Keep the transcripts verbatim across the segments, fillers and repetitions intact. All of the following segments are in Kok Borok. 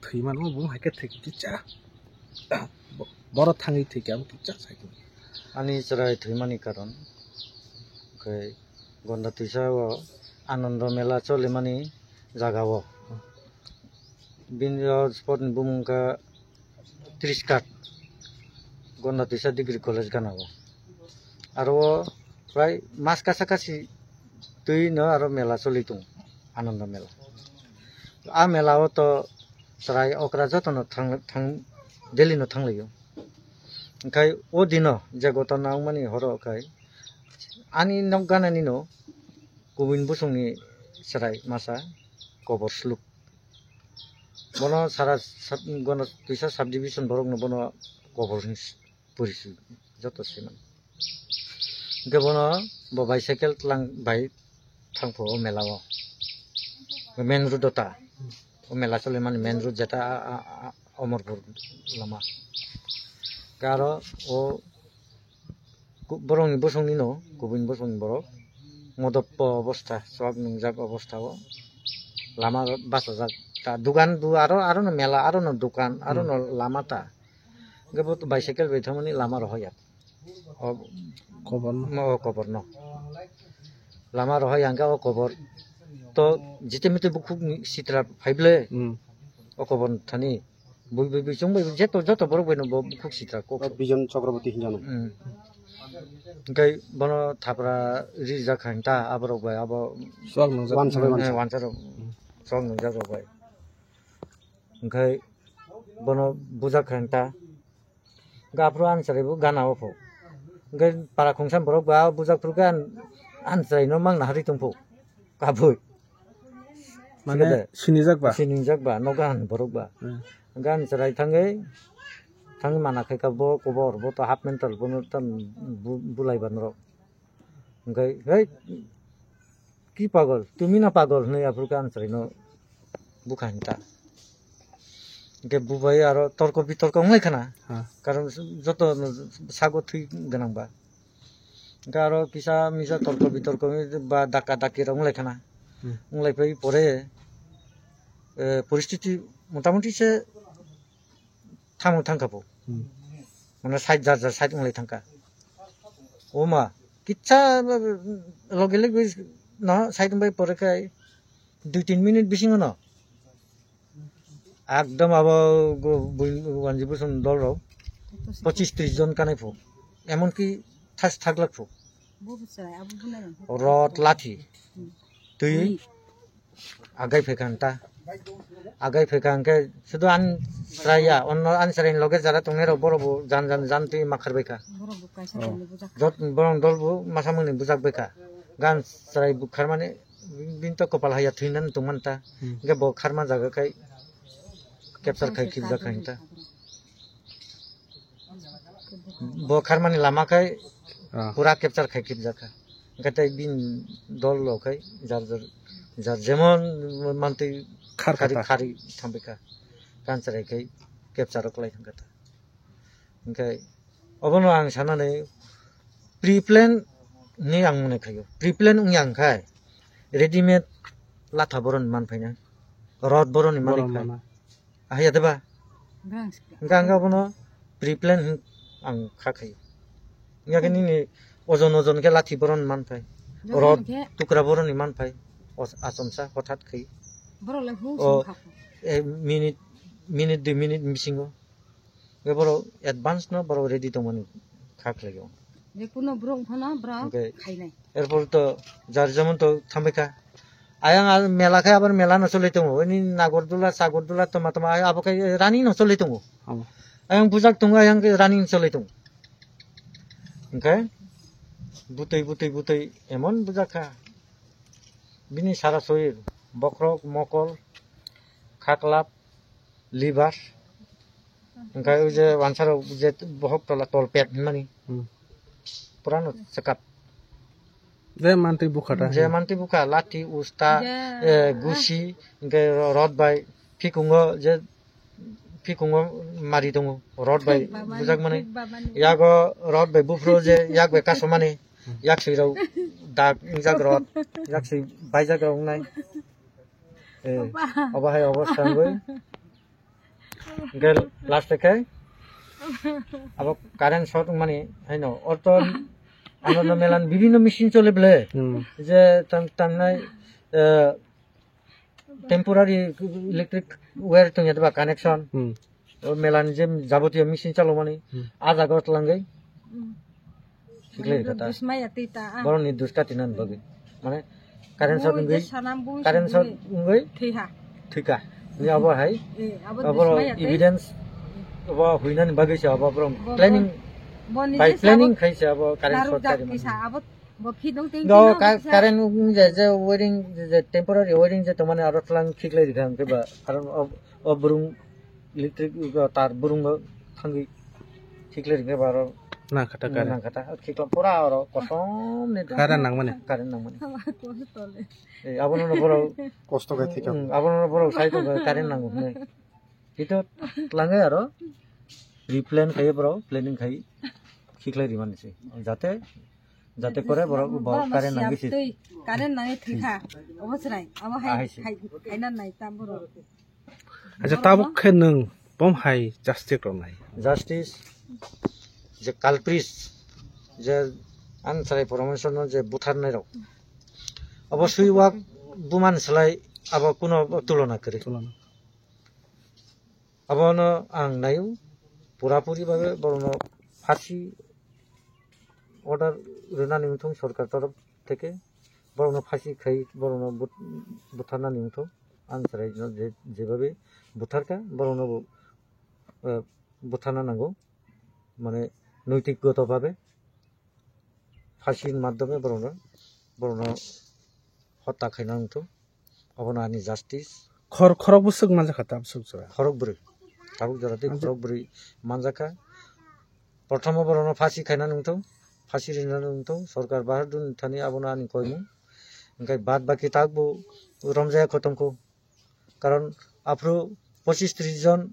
Thwi mano, bo hai khe thwi kisa. Bo-, boro thangwi thwi khe, abo kisa sai khe. Ani chwrai thwimani karon, khe Gonda twisa o Anando Mela cholimani jaga o. Bini o spot ni bumung kha Trish Ghat, Gonda Twisa Degree College gana o. Aro o prai mas kasa kasi twi no aro mela choli tongo, Anando Mela. A mela o to chwrai okra joto no thang, thang, daily no thang lai o. Hwnkhe o dino je gotona wngmani horo khai ani nok gana ni no Kubun Bosong ni chwrai masa kobor sluk. Bono sara sub-, Gonda Twisa subdivision borok no bono kobor hinwi puri si joto si man. Hwnkhe bono bo bicycle tlang bai thangpho o mela o. Main road o ta. O mela chole mani main road jeta a, a, a, Omorpur lama. Hwnkhe aro o ku-, borokni bosongni no, Kubun Bosongni borok modoppo obostha, chwk nungjak obostha o lama bachajak ta. Dugan bo aro, aro no mela, aro no dukan, aro no lama ta. Hwnkhe bo bicycle bai thangmani lama rohor ya. O kobor no. Mo o kobor no. Lama rohor ya hwnkhe o kobor. To jite mite bukhuk ni sitra phaible. Hmm. O kobor thani. Bui bui bui chwng bai joto, joto borok bai no bo bukhuk sitra kok. O Bijon Chakraborty hinjano. Hmm. Hwnkhe bono thapra rijak kha hinta aborok bai abo. Swk nungjak. Wansa bai wansa. Eh, wansa rok. Swk nungjak rok bai. Hwnkhe bono bujak kha hinta. Hwnkhe aphuru ani chwrai bo gana o pho. Hwnkhe para khungsa borok ba bujak phuru khe ani, ani chwrai no mang naharwi tong pho. Kabui. Mane sinijak ba? Sinijak ba, nogo ani borok ba. Hmm. Hwnkhe ani chwrai thangwi, thangwi mana khai kha bo kobor, bo to half mental, bono to bu-, bulai ba norok. Hwnkhe, "Hei, ki pagol? Tumi na pagol?" hinwi aphuru khe ani chwraino bukha hinta. Hwnkhe bubai aro torko bitorko wnglaikha na. Ha. Karon joto no sago thwi gwnang ba. Hwnkhe aro kisa misa torko bitorko ba daka daki rok wnglaikha na. Hmm. Wnglaipaiwi pore, eh, poristiti motamuti se tamo thangkha bo. Hmm. Mane side jar jar side wnglai thangkha. Oma, kitsa loge loge no side wngbai pore khai dui tin minute bisingo no. Ekdom abo go-, bui-, Wanji Bosong dol rok pochis tris jon kanai pho. Emon ki thas thaglak pho. Rod lathi. Twi. Agai phaikha hinta. Agai phaikha hwnkhe sudu ani chwrai ya, onno ani chwraini loge jara tongnai rok borok bo jan jan jan twi makhar baikha. Borok bo kaisa Oh. Tongni bujak. Jot borok dol bo masa mungni bujak baikha. Gan chwrai bukharmani bini to kopal haiya thwinani tongmani ta. Hmm. Hwnkhe bo kharma jaga khai capture khai khibjak kha hinta. Bo kharmani lama khai Ah. Pura capture khai khibjak kha. Hwnkhe tei bini dol rok khai jar jar, jar jemon mantwi Khar khari kha ta. Khari thangbai kha. Gan chwrai khai capture rok lai thangkha ta. Hwnkhe obono ang sanani pre-plan hinwi ang mone khaio. Pre-plan wngya hwnkhe readymade latha boroni man phaina, rod boroni mani Borok khai. Mana. Ahai ya deba? Hwnkhe ang khe abono pre-plan hin ang kha khai. Hwnkhe nini ojon ojon khe lathi boroni man phai. Rod tukra boroni man phai. Os-, achomsa hothat khai. Borok le huk O, song kha. Eh, minute, minute, dui minute bisingo. Hwnkhe borok advance no borok ready tongmani kha khlaio. Je kuno borok phano borok Hwnkhe khainai. Erpor to jar jemon to thambai kha. Ayang a mela khe abar mela no cholai tongo. Ini nagor dula, sagor dula, toma toma, ay abo khe running no cholai tongo. Omo. Ayang bujak tongo, ayang khe running cholai tongo. Hwnkhe butui, butui, butui emon bujak kha. Bini sara sorir, bokrok, mokol, khaklap, liver, hwnkhe o je wansarok je bohok tola tolpet hinmani. Hmm. Purano chwkap. Je mantwi bukha ta. Je mantwi bukha, lathi, usta, Je. Eh, gusi, hwnkhe ro-, rod bai phikungo je phikungo mari tongo, rod bai Thik ba mani, bujakmani. Thik ba mani. Yago rod bai buphuru je yak bai kasomani, yak sui rok dak ingjak rod, yak sui baijak rok wngnai. Eh, Oba. Obo hai obostha wngwi. Hwnkhe last khe abo current short wngmani haino orto ano no melan bibinno machine chole ble. Hmm. Je tam, tamnai, eh, temporary electric wire tongya diba connection. Hmm. O melan je jabotiyo machine chalomani. Hmm. A jaga o tlangwi. Hmm. Siklai kata. Dusmaya twi ta, ah. Boroni duska tinan bagwi. Mane current short wngwi, current short wngwi thwiha. Thwika. Ni abo hai. Eh, abo dusmaya twi. Evidence abo huinani bagwi se abo borok planning, by planning khai se abo current short kari mani. Abo bo phi dong ting. Do current wng je, je wiring, je temporary wiring je tongmani aro tlang khiklai rikha hwnkhe ba, karon o, o burung electric tar burung thangwi khiklai rikha ba aro. Nang kata current. Nang kata, khikla pura oro kosom ni. Current nangmani. Current nangmani. Kosto le. Eh, abono no borok kosto khai thika. Hmm, abono no borok sai to current nango hwnwi. Hito tlangai aro replan khai borok planning khai khiklai rimani se. Jate, jate kore borok bo current nangwi se. Current nangwi thika. Obo chwrai. Abo hai, hai, hai na nai tam borok. Acha tabuk khe nwng bom hai justice rwnai. Justice je culprits je ang chwrai promotion no je butharnai rok. Abo sui wak buman slai abo kuno tulona kwrwi. Tulona. Abono ang naio purapuri babe borokno phasi order rwnani wngthong sorkar torof theke borokno phasi khai borokno but-, butharnani wngthong. Ang chwraino je, jebabe butharkha, borokno bo, eh, butharna nango, mane, noitik goto babe, phasini madhyome borokno, borokno hotya khaina wngthung, obono ani justice. Khor-, khorok bwswk manjakha tabuk swk jora? Khorok bwrwi, tabuk jora tei khorok bwrwi manjakha. Prothomo borokno phasi khaina nungthung, phasi rina nungthung, sorkar bahar dun thani abono ani koimung. Hwnkhe bad baki tak bo romjaya kho tongkho. Karon aphuru pochis tris jon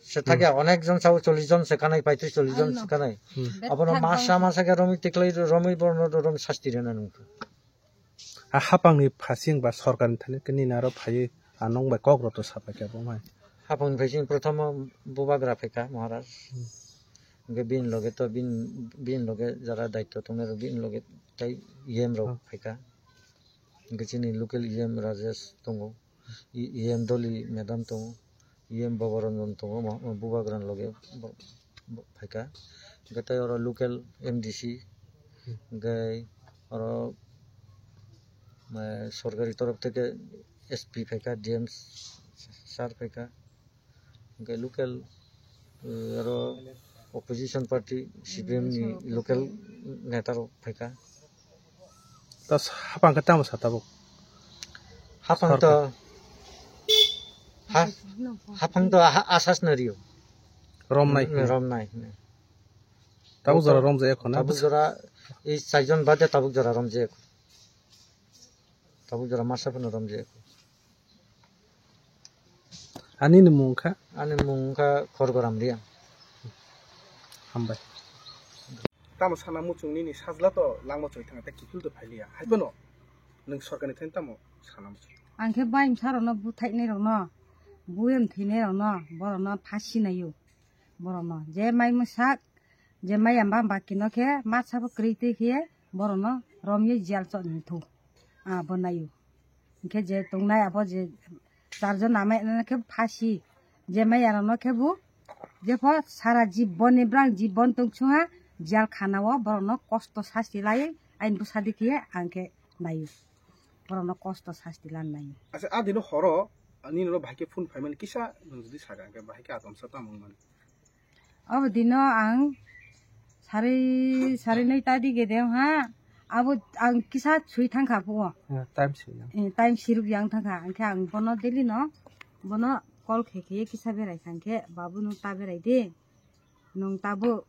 se thakya, hmm, onek jon sao chollis jon se kanai, paitris chollis jon se kanai. Hmm. Abono masa masa khe romwi tiklai romwi borokno rom sasti rina nungkha. A hapangni phasing ba sorkarni thani khe nini aro phaiwi a nwng bai kok rok to sapai khe bo mai. Hapangni phasing prothomo bubagra phaikha Maharaj. Hmm. Hwnkhe bini loge to bini, bini loge jara daityo tongnai rok bini loge tei E M rok, hmm, phaikha. Hwnkhe chini local E M Rajesh tongo, E-, E M Doli madam tongo, E M Bogoranjan tongo, mo-, mo-, bubagrani loge bo-, bo-, phaikha. Hwnkhe tei oro local M D C, hwnkhe oro, eh, sorkari torof theke S P phaikha, D M sir phaikha. Hwnkhe local, eh, aro opposition party C P M ni local neta rok phaikha. Ta hapang khe tamo sa tabuk? Hapang to, ha-, hapang to ha-, asas na rio. Romnai. Mm, romnai. Tabuk jora romjak ekho na? Tabuk jora, ei chaijon bade tabuk jora romjak ekho. Tabuk jora masa phano romjak ekho. Ani ni mung kha? Ani mung kha Khorgoram Reang. Hambai. Tamo sana muchung nini sajla to langma choi thang tei kiphil to phailiya. Hai phano nwng sorkar ni thani tamo sana muchung? Ang khe bai msa rok no buthai nai rok no, buyem thwi nai rok no, borok no phasi nai o. Borok no je mai mwsak, je maya bam baki no khe matsa bo kwrwi twi khe borok no romwi jail chot ni thu. Ah, bo naio. Hwnkhe je tongnai abo je charjon amai no khe phasi, je maya rok no khe bo jepho sara jibon ni brang jibon tong chwngha jail khana o borok no kosto sasti lai aini bwsa di khe ang khe naio. Borok no kosto sasti lan naio. Acha, a dino horo nini no bahai khe phone phaimani kisa nwng jodi saga hwnkhe bahai khe atomsa tamo wngmani. Obo dino ang sari, sari noi ta di gede ha. Abo ang kisa sui thangkha phuo. Eh, time sui ya. Eh, time siruk yang thangkha. Angkhe ang bono daily no, bono call khe khe kisa berai thangkhe, "Babu, nwng ta berai di. Nwng tabo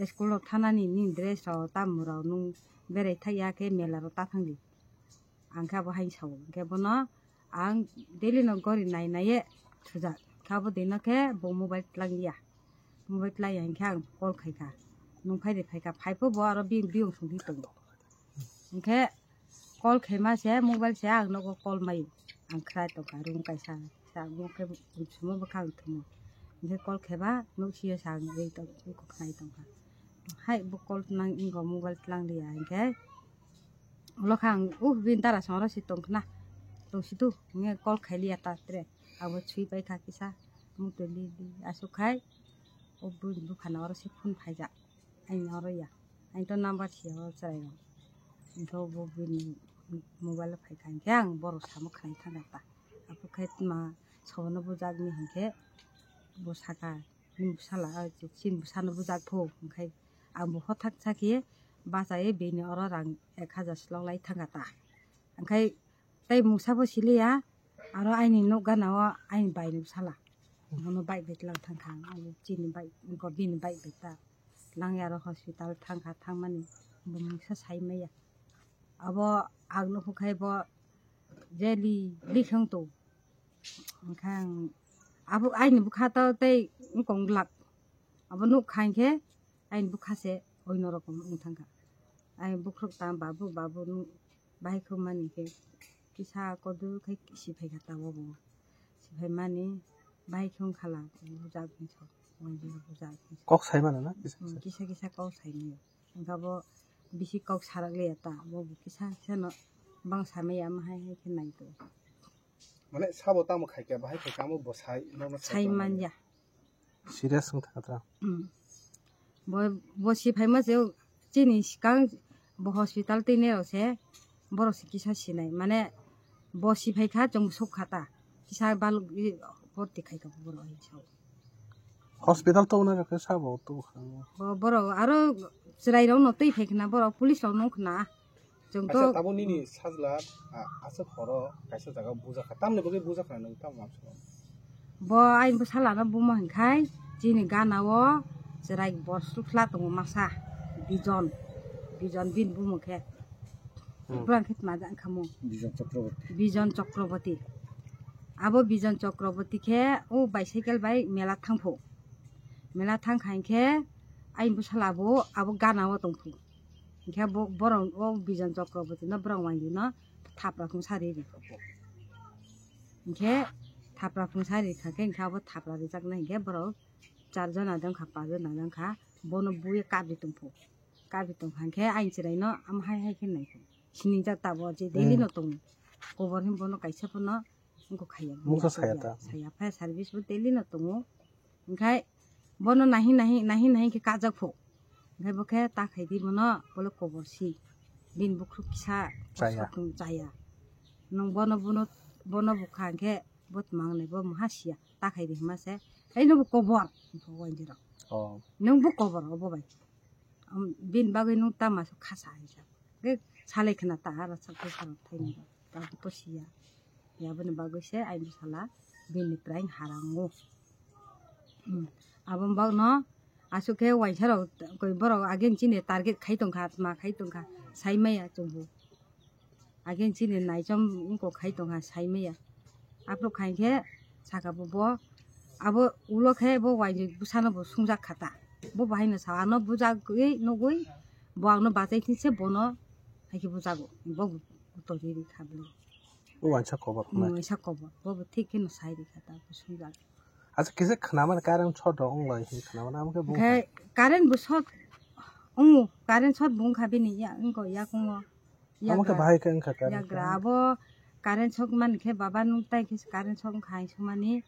school rok thanani nini dress rok, tamo rok nwng berai thai ya khe mela rok ta thang di." Ang khe abo haino sao. Hwnkhe bono ang daily no gori nai nai ye thujak. Khe abo dino khe bo mobile tlang ya. Mobile tlang ya hwnkhe ang call khai kha. Nwng phai de phai kha. Phai pho bo aro biyung biyung song di tongo. Hwnkhe call khai ma se mobile se ang nogo call mai. Ang khrai tong kha room kaisa. Sa mo khe sumo bwkha ang thumo. Hingke call kheba nuk siyo sa ang ri tong, kok nai tongkha. Hai bo call nang ingo mobile tlang liya hingke. Ulo kha ang uh bin dara song oro si tongkhna. Tongsidu hingke call khailiya ta tre. Abo sui pai kha kisa. Muk twi li li asuk khai. O bini bupha na oro si phone phaijak. Aini oro ya. Aini to number siya oro chwrai rok. Hingke bo bini mobile phai kha hingke ang borok samo khnai thangkha ta. Abo khe ma sobono bujak ni hingke bo saka. Chini bwsala, chini bwsano bujak phu, hingkhai ang bo hothak sakhe bachai bini oro rang ek hajar slok lai thangkha ta. Hingkhai tei mungsa bo siliya, aro aini nuk gana o aini bai ni bwsala. Bono bike bai tlang thangkha ang, ani chini bike, wngkha bini bike bai ta. Lang ya aro hospital thangkha, thangmani bo mungsa sai maya. Abo ang nukhukhai bo je li, li khwng tong. Hingkhe ang abo aini bwkha to tei wngkong glak. Abo nuk kha hinkhe aini bwkha se oino rokom wng thangkha. Aini bukhuk ta babu, babu nung bahai khumani khe kisa kodu khai si phaikha ta obo. Si phaimani bahai khum khala bujak hinso, wanjui bujak hinso. Kok sai mano na? Kisa kisa. Hmm, kisa kisa kok sai mano. Hingkhe abo bisi kok sarak liya ta, abo kisa kisa no bang samaya ama hai hai khe nai to. Mane sabo tamo khai khe bahai khai khe amo bo sai, nono sai Sai manya. Manya. Serious wng thangkha ta. Hmm. Bo, bo si phaima se chini sikang bo hospital twi ne rok se borok se kisa sinai. Mane bo si phai kha chwng sok kha ta. Kisa balok i porti khai kha borok hai so. Hospital tongna rok khe sabo tong kha. Bo, borok aro chwrai rok no twi phai khna borok police rok no khna. Chwng to Acha tabo nini sajla, a, aswk horo kaisa jaga bujakha. Tamni bagwi bujakha nwng tamo mamsukha? Bo aini bwsalano bumo hinkhai chini gana o chwrai bor sukla tongo masa Bijon. Bijon bini bumo khe. Hmm. Bwrang khe tma jang khamo? Bijon Chakraborty. Bijon Chakraborty. Abo Bijon Chakraborty khe o bicycle bai mela thangphu. Mela thangkha hinkhe aini bwsala bo abo gana o tongphu. Hinkhe bo, borok o Bijon Chakraborty no borok uansuk no thapra phungsa ri rikha. Hinkhe thapra phungsa rikha khe hinkhe abo thapra rijaknai hinkhe borok char jona dongkha, pas jona dongkha, bono buwi kabri tongphu. Kabri tongkha hinkhe aini chwrai no amo hai hai khe naikhu. Sinijak tabuk je daily Hmm. no tongo. Kobor hin bono kaisa phano wngkha khaya. Mungsa saya ta. Saya fire service bo daily no tongo. Hinkhe bono nahi nahi, nahi nahi khe kajak phu. Hinkhe bo khe ta khai di bono, bole kobor si. Bini bukhuk kisa Chaya. Osokong chaya. Nwng bono, bono, bono bukha hinkhe bo tma wngnai, bo maha siya. Ta khai di hima se. Ei nwng bo kobor. Bo wanjwi rok. Oh. Nwng bo kobor obo bai. Am, bini bagwi nwng tama se khasa hai sa. Ge salai khna ta aro sak sak sak thai ni. Ta to siya. Ya bini bagwi se aini sala bini prai harango. Hmm. Abo bak no asuk khe waisa rok koi borok agin chini target khai tongkha, ma khai tongkha, sai maya chwngbo. Agin chini naichom wngkok khai tongkha, sai maya. Aphuru khai khe saka bo, bo abo ulo khe bo wainwi bwsano bo sungjak kha ta. Bo bahai no sa ano bujagwi nugwi bo ang no bachai thik se bono hai khe bujago. Bo tori ri kha bwlwi. O waisa kobor khna. Waisa kobor. Bo bo thik khe no sai ri kha ta bo sungjak. Acha kisa khna man current short rok wng lai hin khna man amo khe bo. Khe current bo short wng current short bo wng kha bini ya wng ko ya kung o. Amo khe bahai khe wngkha current. Yagra abo current sok mani khe baba nung tai khe current sok wngkha hai sumani.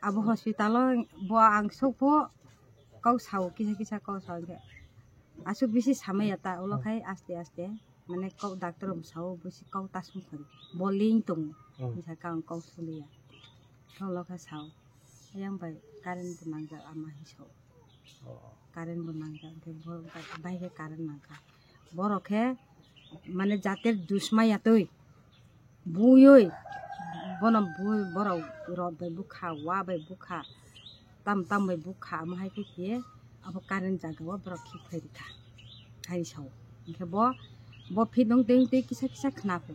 Abo hospital o bo ang sokpho kok sao kisa kisa kok sao khe. Asuk bisi samaya ta ulo khai aste aste mane kok doctor bo sao bisi kok ta sung khari. Bo ling tong Hmm. kisa kang kok suliya. Ulo khe sao. Yang bai current bo nangjak ama hi sao. Oh. Current bo nangjak, hwnkhe bo bai khe current nangkha. Borok khe mane jater dusmaya twi buiwi bono bui borok rot bai bukha, wa bai bukha, tam tam bai bukha, amo hai khe khe abo current jaga o borok khiklai rikha. Hai sao. Hwnkhe bo, bo phit nung tei tei kisa kisa khna phu.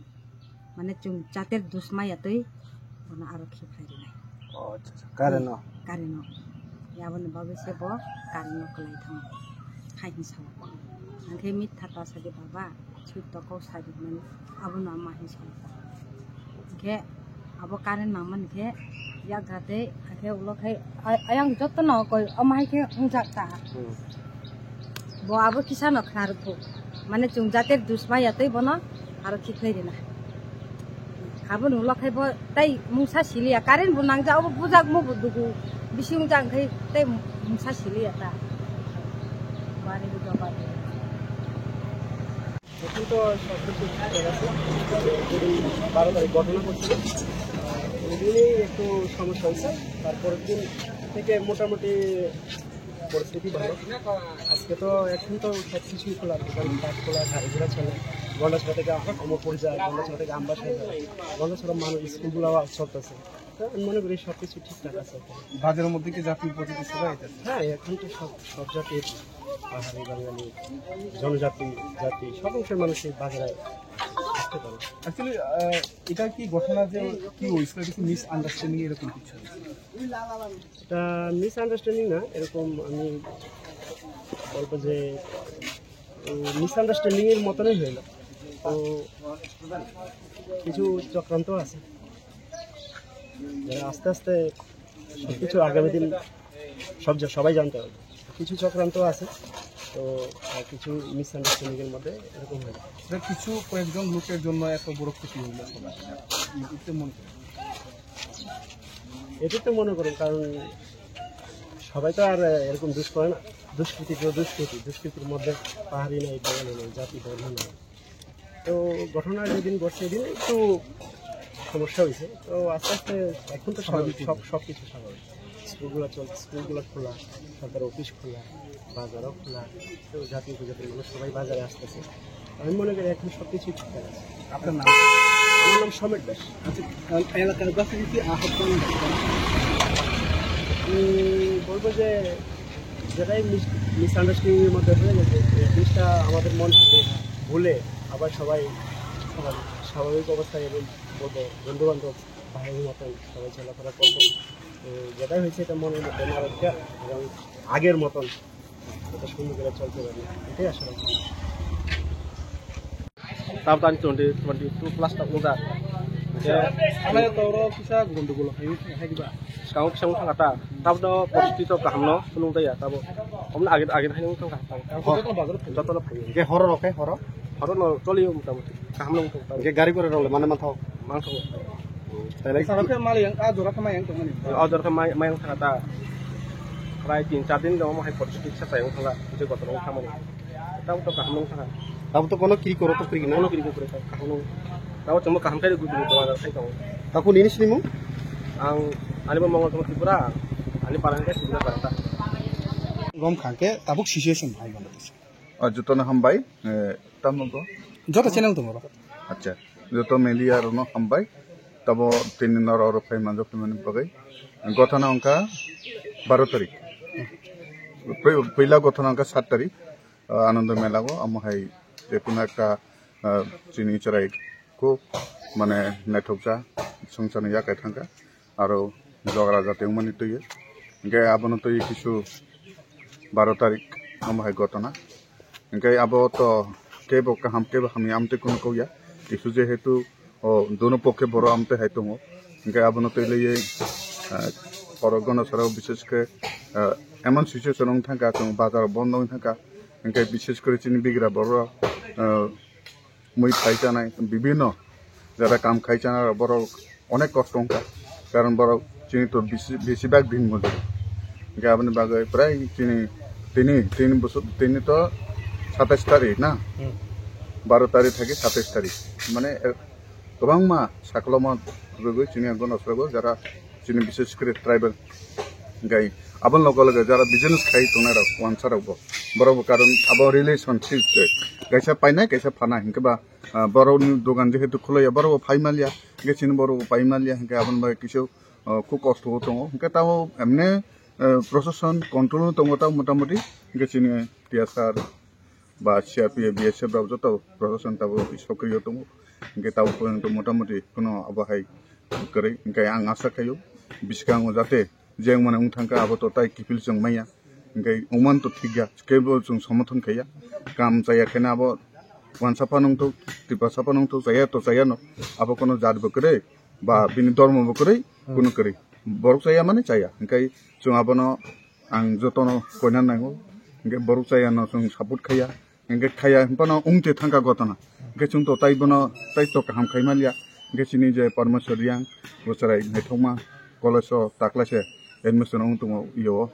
Mane chwng jater dusmaya twi bono aro khiklai rinai. Oh, acha, acha. Current no? Current no. Aboni bagwi se bo current no kwlai thango. Hai hwn sao. Hwnkhe mitha ta sadi baba, swi toko sadi mani abono ama hwn sao. Hwnkhe abo current nangmani khe Yak gate, akhe ulo khai, ay-, ayang joto no koi, omo hai khe wngjak ta. Hmm. Bo abo kisa no khna rwkhu. Mane chwng jater dusmaya tei bono aro khiklai rina. Abo ni ulo khai bo tai mungsa siliya. Current bo nangjak, obo bujak mo bo dugu. Bisi wngjak khai tai mungsa siliya ta. Bari bo joba de. এখন তো সব কিছু ঠিক আছে। যেদিন বারো তারিখ ঘটনা ঘটছিল, ওই দিনই একটু সমস্যা হয়েছে। তারপরের দিন থেকে মোটামুটি পরিস্থিতি ভালো। আজকে তো এখন তো সব কিছুই খোলা, দোকানপাট খোলা, গাড়ি ঘোড়া চলে। গন্ডাছড়া থেকে অমরপুর যায়, গন্ডাছড়া থেকে আমবাসা যায়, গন্ডাছড়া মানুষ স্কুলগুলো চলতেছে। তো আমি মনে করি সব কিছু ঠিকঠাক আছে এখন। বাজারের মধ্যে কি জাতীয় পতাকা সবাই এটা? হ্যাঁ, এখন তো সব, সব জাতির, পাহাড়ি, বাঙালি, জনজাতি, জাতি, সব অংশের মানুষই বাজারে আসতে পারে। অ্যাকচুয়ালি, আহ, এটা কি ঘটনা যে কি হয়েছিল, কিছু মিসআন্ডারস্ট্যান্ডিং এরকম কিছু হয়েছিল? এটা মিসআন্ডারস্ট্যান্ডিং না, এরকম আমি বলবো যে, উম, মিসআন্ডারস্ট্যান্ডিং এর মতনই হইল। তো কিছু চক্রান্ত আছে, যারা আস্তে আস্তে সবকিছু আগামী দিন সব জা-, সবাই জানতে পারবে। কিছু চক্রান্ত আছে, তো, আহ, কিছু মিসআন্ডারস্ট্যান্ডিং এর মধ্যে এরকম হয়। স্যার, কিছু কয়েকজন লোকের জন্য এত বড় ক্ষতি হইল সবার, এটা মনে করেন? এটা তো মনে করেন, কারণ সবাই তো আর, আহ, এরকম দুষ করে না। দুষ্কৃতি তো দুষ্কৃতি, দুষ্কৃতির মধ্যে পাহাড়ি নাই, বাঙালি নাই, জাতি ধর্ম নাই। তো ঘটনা যেদিন ঘটছে, এদিন একটু সমস্যা হয়েছে। তো আস্তে আস্তে এখন তো স্বাভাবিক, স্বাভাবিক। সব, সব কিছু স্বাভাবিক। স্কুলগুলো চলছে, স্কুলগুলো খোলা, সরকার অফিস খোলা, বাজারও খোলা। তো জাতি উপজাতির মানুষ সবাই বাজারে আসতেছে। আমি মনে করি এখন সব কিছুই ঠিকঠাক আছে। আপনার নাম? আমার নাম সমেত দাস। আচ্ছা, এলাকার বাসীকে কি আহ্বান রাখবেন? আমি বলবো যে যেটাই মিস-, মিসআন্ডারস্ট্যান্ডিং এর মধ্যে হয়ে গেছে, এই জিনিসটা আমাদের মন থেকে ভুলে আবার সবাই স্বাভাবিক অবস্থায় এবং বলবো বন্ধু বান্ধব ভাইয়ের মতন সবাই চলাফেরা করবো। তো যেটাই হয়েছে এটা মনের মধ্যে না রেখে এবং আগের মতন এটা সুন্দর করে চলতে পারি, এটাই আশা রাখি। Tab tani twenty, twenty two plus ta wngjak. Hingke Ano toro kisa gondogol hai, hai diba? Swkango kisa wngkha ta. Tabno poristiti to kaham no phunuk taya tabo. Omno age, age hai wngkha ta. Jotono bazar phai. Jotono phai. Hingke horo rok khe horo? Horo no choli motamuti. Kaham no wngkha ta. Hingke gari gura rok le mane manthok? Manthok. Tailai saro khe mali yang, a jora khe mai yang tongmani. O jora khe mai, mai wngkha ta. Prai tin char din rok hai poristiti kisa chai wngkha ta. Je gotoro wngkha mani. Tabo to kaham wngkha. Tabo to kono kiri koro to kiri na? Kono kiri koro to kaham wng. Tabo chwngbo kaham khe gudri to bazar khai tongo. Takhuk nini sinimung? Ang, ani bo Mongol Tripura, ani para hwnkhe Tripura para ta. Rom kha khe tabuk situation hai bana. O, jotono hambai, eh, tamo bo? Joto channel tongo ro. Acha, joto media rokno hambai. Tabo tini norok oro phai manjak phai mani bagwi. Gothana wngkha baro tarik. Pui-, puila gothana wngkha sat tarik. Ah, Anando Mela o, amo hai je kuno ekta, ah, chini chwrai khub mane naithokjak swngcharni yakai thangkha, aro jogara jati wngmani twiwi. Hingke abono twiwi kisu baro tarik amo hai gotona. Hingke abo to kebo kaham kebo hamya amtwi kunu kokya, kisu jehetu o dono pokhe borok amtwi hai tongo. Hingke abono twi laiwi, ah, oro Gonosaro bishesh khe, ah, emon situation wng thangkha chwng bazar bondo wng thangkha. Hingke bishesh kore chini bigra borok, ah, mui khai chanai bibinno jara kam khai chanai borok onek kosto wngkha. Karon borok chini to bisi, bisi bag din mojori. Hingke aboni bagwi prai chini tini, tini bosor, tini to satais tarik na? Hmm. Baro tarik thaki satais tarik. Mane, eh, kwbangma sakoloma rwgwi chini ang Gonosaro jara chini bishesh kore tribal gai aboni loge loge jara business khai tongnai rok wansa rok bo borok bo karon abo relationship se kaisa painai kaisa phanai hingke ba, ah, borok ni dogan jehetu khulaiya borok bo phai maliya hingke chini borok bo pai maliya hingke aboni bai kisa, ah, khub kosto o tongo hingke tamo emne, eh, proshashan control o tongo tamo motamoti hingke chini T S R ba C R P F, B S F rok joto proshashan tabuk sokriyo tongo. Hingke tabuk porjonto motamoti kono abo hai kwrwi. Hingke ang asha khaio, bwskango jate je wngmani wng thangkha abo to tai kiphil chwng manya. Hingke wngmani to thikya, kebo chwng somothon khaiya. Kam chaya kheno abo wansa phano wngthok, tiprasa phano wngthok, chaya to chayano. Abo kono jat bo kwrwi, ba bini dormo bo kwrwi, kunu kwrwi. Borok chaya mani chaya, hingke chwng abono ang jotono koina nango, hingke borok chaya no chwng support khaiya, hingke khaiya, himphano wngte thangka gotona, hingke chwng to tai bono tai to kaham khai manliya, hingke chini je Parmeswar Reang, bo chwrai naithokma college o taklaise admission wng tongo, iyo,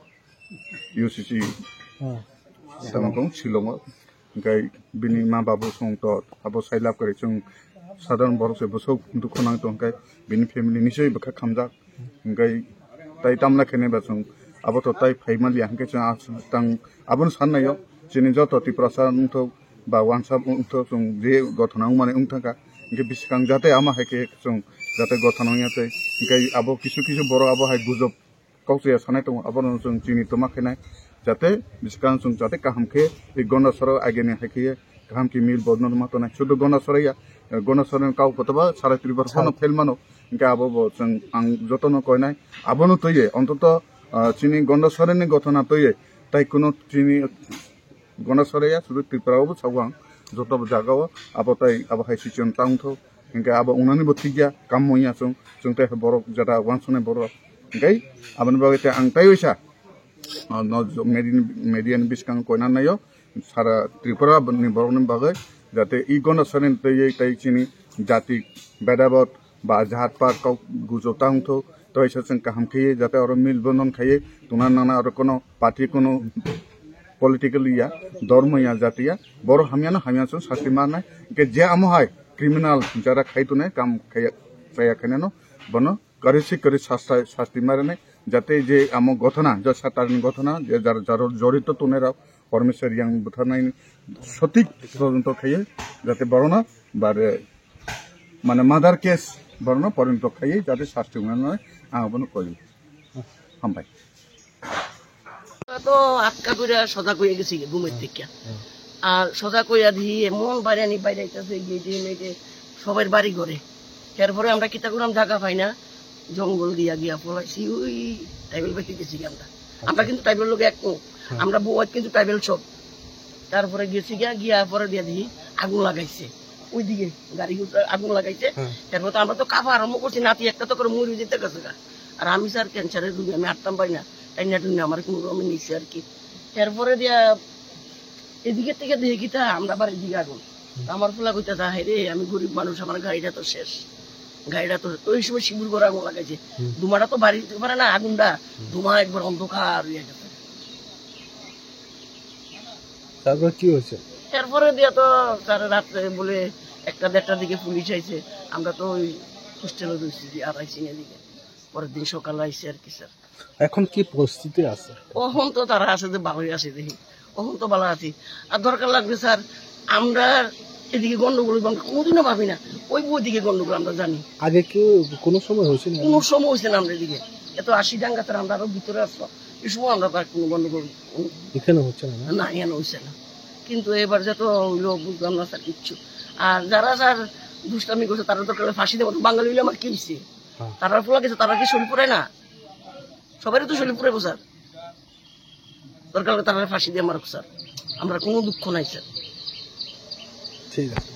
U C C, Hmm. Tamo kong Shillong o. Hingke bini ma babu song to abo sailab kari chwng sadharon borok se bwswk dukhu nang tong khe bini family ni se bwkha khamjak. Hingke tai tamla khe neba chwng abo to tai phai manliya hingke chwng a tang abono san naio chini joto Tiprasa wngthok ba wansa wngthok chwng je gothona wngmani wngthangkha hingke bwskang jate ama hai khe chwng jate gothona wngya tei hingke abo kisu kisu borok abo hai gujok kok chaya sanai tongo, abono chwng chini toma khainai, jate bwskang chwng jate kaham khe, tei Gondasora ageni hai khe kaham khe mil bodno ma tonai. Sudu Gondasora ya, Gondasora ni kok kotoba sara Tripura phano fail mano, hingke abo bo chwng ang jotono koinai, abono twiye, ontoto, ah, chini Gondasora ni gothona twiye, tai kuno chini Gondasora ya, sudu Tripura o bo sago ang, joto bo jaga o, abo tai, abo hai situation tang tho, hingke abo unani bo thik ya, kam mo ya chwng, chwng tai borok jata wansonai borok, hingke aboni bagwi tai ang tai oisa, ah, no, media, media ni bwskango koina naio, sara Tripura ni borok ni bagwi, jate i Gondasora ni twiwi tai chini jati bedabot, ba jaat paat kok gujo ta wngthok, tei se chwng kaham khe jate oro mil bonon khai tongna nana oro kono party kono political ya, dormo ya, jati ya, borok hamya no hamya chwng sasti manai, hingke je amo hai criminal jara khai tongnai kam khaiya, chaya khainano bono kwrwi se kwrwi sasta-, sasti marinai, jate je amo gothona, je satarni gothona, je jar-, jaro jorito tongnai rok, Parmeswar Reang butharnai sotik todonto khaiye, jate borokno bare mane murder case borokno porinto khaiye, jate sasti wngnai ang abono koi. Hambai. তো আটকা করে সোজা করে গেছি গিয়ে ঘুমের থেকে। আর সোজা করে দিয়ে এমন বাইরে নি বাইরে আইতাছে, গেটে মেটে সবার বাড়ি ঘরে। এরপরে আমরা কিতা করলাম, জায়গা পাই না, জঙ্গল দিয়া গিয়া পলাইছি, ওই ট্রাইবেল বাড়িতে গেছি গিয়ে আমরা। আমরা কিন্তু ট্রাইবেল লোক এক নই। আমরা বউত কিন্তু ট্রাইবেল সব। তারপরে গেছি গিয়া, গিয়া পরে দিয়ে দেখি আগুন লাগাইছে। ওইদিকে গাড়ি আগুন লাগাইছে। এরপর তো আমরা তো কাঁপা আরম্ভ করছি, নাতি একটা তো করে মরে যেতে গেছে গা। আর আমি স্যার ক্যান্সারের রোগী, আমি হাঁটতাম পারি না। তাই না টুনি আমার কোনো রকমে নিচ্ছে আর কি। এরপরে দিয়া এদিকে থেকে দেখি তা আমরা বাড়ির দিকে আগুন। তা আমার ফুলা কইতে তা, "হায় রে, আমি গরিব মানুষ, আমার গাড়িটা তো শেষ।" গাড়িটা তো ওই সময় শিবুর করে আগুন লাগাইছে। ধুমাটা তো বাড়ি দিতে পারে না, আগুনটা। ধুমা একবার অন্ধকার হয়ে গেছে। তারপর কি হয়েছে? এরপরে দিয়া তো তার রাত্রে বলে একটা দেড়টার দিকে পুলিশ আইছে। আমরা তো ওই হোস্টেলে রয়েছি যে আড়াইসিং এদিকে। পরের দিন সকালে আইছে আর কি স্যার। এখন কি পরিস্থিতি আছে? অখন তো তারা আছে যে ভালোই আছে দেখি, অখন তো ভালো আছি। আর দরকার লাগবে স্যার, আমরা এদিকে গন্ডগোল হইব আমরা কোনোদিনও ভাবি না, ওই ওইদিকে গন্ডগোল আমরা জানি। আগে কি কোনো সময় হয়েছে না? কোনো সময় হয়েছে না আমরা এদিকে। এত আশি ডাঙ্গা স্যার, আমরা আরো ভিতরে আসলাম, এই সময় আমরা তার কোনো গন্ডগোল এখানে হচ্ছে না, না? না, এখানে হচ্ছে না। কিন্তু এবার যত হইলো বুঝলাম না স্যার কিচ্ছু। আর যারা স্যার দুষ্টামি করছে তারা দরকার হলে ফাঁসি দেবো, বাঙালি হইলে আমার কি হয়েছে? তারা ফুলা গেছে, তারা কি শরীর পুরায় না? সবারই তো শরীর পুরাইবো স্যার। দরকার হলে তারা ফাঁসি দিয়ে মারুক স্যার, আমরা কোনো দুঃখ নাই স্যার। ঠিক আছে।